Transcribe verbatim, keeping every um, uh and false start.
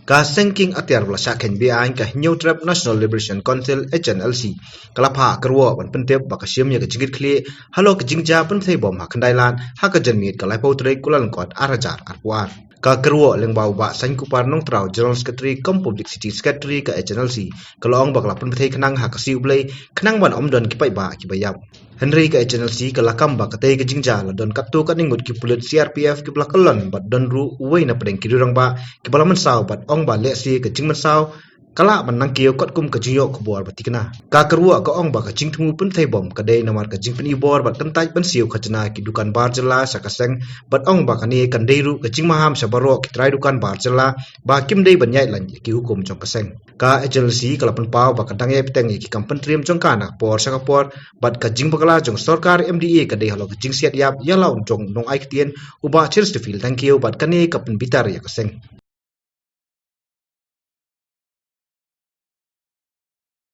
Ka seng kieng atiar ba la shah khein be-aiñ ka Hynñiewtrep National Liberation Council, H N L C, ka la phah kyrwoh ban pyntip ba ka shim ïa ka jingkitkhlieh halor ka jingjia pynbthei bom ha Khyndailad ha ka janmiet ka laiphew tarik Kyllalyngkot ar hajar arphew ar. Ka kyrwoh lyngba u Bah Sainkupar Nongtraw, General Secretary cum Publicity Secretary ka H N L C, ka la ong ba ka la pynbthei khnang ha ka sngi U Blei khnang ban ym don ki paidbah kiba ïap. Hynrei ka H N L C ka la kam ba katei ka jingjia la don katto katne ngut ki pulit C R P F kiba la kyllon bad don ruh uwei na pdeng ki rangbah kiba la mynsaw bad ong ba lehse ka jingmynsaw ka lah ban nang kiew katkum ka jingïoh khubor ba thikna. Ka kyrwoh ka ong ba ka jingthmu pynbthei bom ka dei namar ka jingpyni bor bad kyntait ban siew khajna ki dukan bar jylla sha ka seng, bad ong ba kane kan dei ruh ka jingmaham sha baroh ki trai dukan bar jylla ba kim dei ban ïaid laiñ ïa ki hukum jong ka seng. Ka H N L C ka la pynpaw ba ka dang ïai bteng ïa ki kam pyntriem jong ka na ka por sha ka por, bad ka jingbakla jong sorkar M D A ka dei halor ka jingsiat ïap ïa la u jong nongai ktien u Bah Chesterfield Thangkhiew, bad kane ka pynbitar ïa ka seng.